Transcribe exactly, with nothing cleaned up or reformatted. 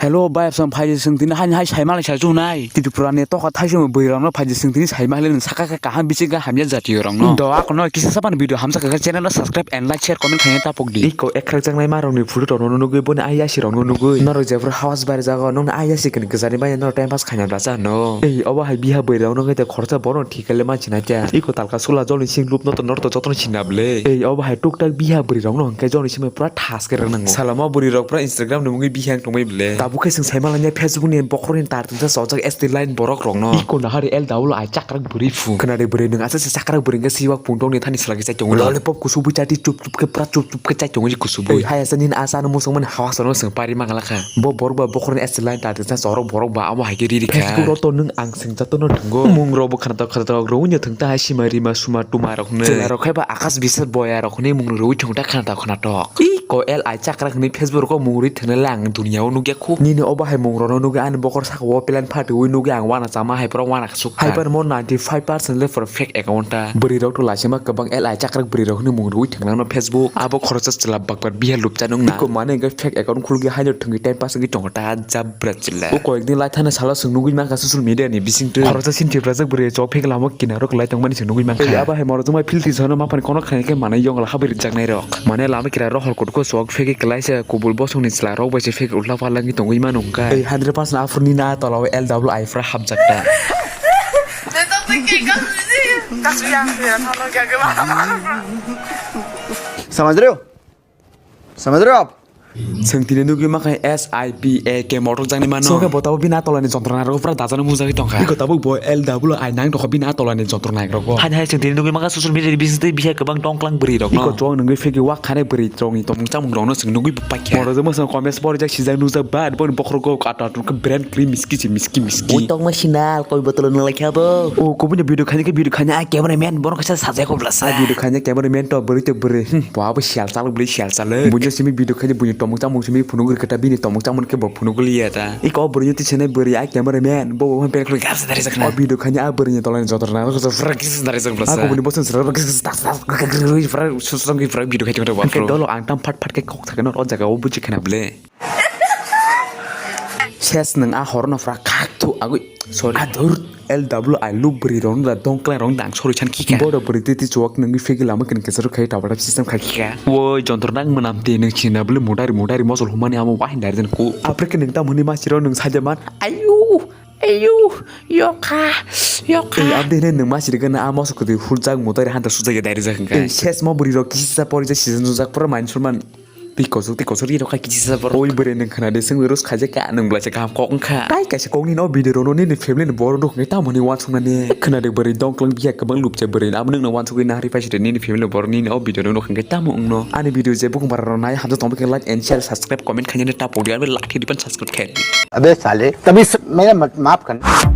Hello bai, sam phaidi sing tini hani hai sai malai sa junai. Tripura ni toka thaisung bwrwi rokno phaidi sing tini sai malai nang saka khe kaham bisingo hamya jati rokno. Do akono kisa sapan video hamsa kha channel no subscribe and like share comment khaina tapok di. Iko ekrak jangnai ma rokni photo rokno nugwi boni ayasi rokno nugwi. Norok jephru house bai jago nokni ayasi kani kwchani bai norok time pass khaina bwlasa no. Ei obo hai biha bwrwi rokno khe khoroksa bono thik khe le manchina kya. Iko talka sula jolni sing lupno to norok to jotono sinna bwle. Ei obo hai tuktak biha bwrwi rokno hwnkhe jolni simi pura thas khe rwnango. Salama bwrwi rok pura Instagram ni mungwi bihang tongbai bwle. Tabuk khe chwng saima lanya Facebook ni bokhorok ni tar tongsa chojak S T line borok rokno. Iko nahari L W I chakrak bwrwi phung. Khwnadi bwrwi nwng aswk se chakrak bwrwi hwnkhe siwak pungtong ni thani swlagwi chai tongo. Lollipop kusubwi chati chup chup khe pura chup chup khe chai tongo kusubwi. Hai asa nini asa no musuk mani hawa sano chwng pari mangala kha. Bo borok ba bokhorok ni S T line tar tongsa chorok borok ba amo hai khe riri kha. Facebook rok to nwng ang chwng jotono thwngo. Mung rok bo khwnatok khwnatok rwui no thwng ta hai sima rima suma tuma rok hwnwi. Chwla rok khai ba Akash Biswas boya rok hwnwi mung rwui thwng ta khwnatok khwnatok. Iko L I chakra hwnwi Facebook rogo mung rwi thwngna le ang dunia o nukya khu. Nini obo hai mung rokno nugwi ani bokhor saka o plan phatwi nugwi ang wana chama hai borok wana kasuk kha. Hai phano mo ninety five percent le phoro fake account ta. Bwrwi rok to laisima kwbang L I chakra bwrwi rok hwnwi mung rwi thwngna no Facebook. Abo khoroksa chwla bakbar bihar lupcha nung na. Iko mane hwnkhe fake account khulugwi haino thwngwi time pass wngwi tongo ta jabra chwla. O koyekdin lai thani salo chwng nugwi mankha social media ni bisingtwi. Khoroksa sin Tiprajak bwrwi chok fake lama kinaro kwlai tongmani chwng nugwi mankha. Abo hai morok jwngbai filtri sono maphani kono khaina khe manai yong laha bai rwjaknai rok. Mane lama kira rohor kutuko chok fake kwlaisa kubul bosongni chwla rok bai se fake ulta phala wngwi tongwi mano hwnkhe. Ei hundred percent aphurni na tolao L W I phra hapjak ta. समझ रहे हो? समझ रहे हो आप? Chwng tini nugwi mankha S I P A K motor jani mano. Chwng khe bo tabuk bini a tolani jontrona rok phra dajana mujagwi tongkha. Iko tabuk bo L W I nang tongkha bini a tolani jontrona rok bo. Hani hai chwng tini nugwi mankha social media ni bisingtwi bihai kwbang tongklang bwrwi rok no. Iko chwng nugwi phege wak khane bwrwi rok ni tongmung chamung rok no chwng nugwi pai kha. Motor jama chwng comments pori jak sijak nujak ba boni bokhorok go ata tung khe brand cream miski si miski miski. Bui tongma sinal koi botolo nang lai kha bo. O kubuni video khani khe video khani a camera man bono kaisa sajai ko blasa. Video khani camera man to bwrwi to bwrwi. Hmm, bo abo sial chalok bwrwi sial chalok. Buino simi video khani buino tongmung chamung simi phunugwi khe ta bini tongmung chamung khe bo phunugwi liya ta. Iko bwrwi ti sene bwrwi a camera man bo bo pen khuluk gas dari sakna. O video khani a bwrwi ni tolani jotor na ko frak gas dari sak blasa. Ako buni bosan sra gas gas tas tas gas gas gas frak susrang ki frak video khani ta. Dolo ang tam phat phat khe kok thakno o jaga o buji khana ble. Ses nwng a horno phra khak thu agwi. Sorry. Adur L W I lu bwrwi rong da dong klai rong dang sorry chan khika. Bodo bwrwi titi chuak nwngwi fegi lama kini kesaro khai tawada system khai khika. Woi jontor nang mwnam te nwng china bwle mudari mudari mosol humani amo wahin dari den ku. Apre ke nwng tam huni ma chiro nwng saja man. Ayu. Ayu. Yokha. Yokha. Ei abde ne nwng ma chiri gana a mosol kudi hurjak mudari hanta sujak ya dari jak hingka. Ei ses mo bwrwi rok kisa pori jak season sujak pura main surman. Tei kosok tei kosok ri rok kha kisa sa borok. Oi bwrwi nwng khna de swngwi rus khaijak kha nwng bwlaisa kaham kok wngkha. Tai kaisa kokni no video rok no nini family ni borok rok hwnkhe tamo hwnwi uansuknani. Khna de bwrwi dongklang biya kwbang lupcha bwrwi abo nwngno uansugwi nahari paisite nini family borok nini o video rok no hwnkhe tamo wngno. Ani video je bukung bara rok nai hamjak tongba khe like and share subscribe comment khainani ta podi arbe lakhi dipan subscribe khaidi. अबे साले, तभी स-, मेरा मत-, माफ करना।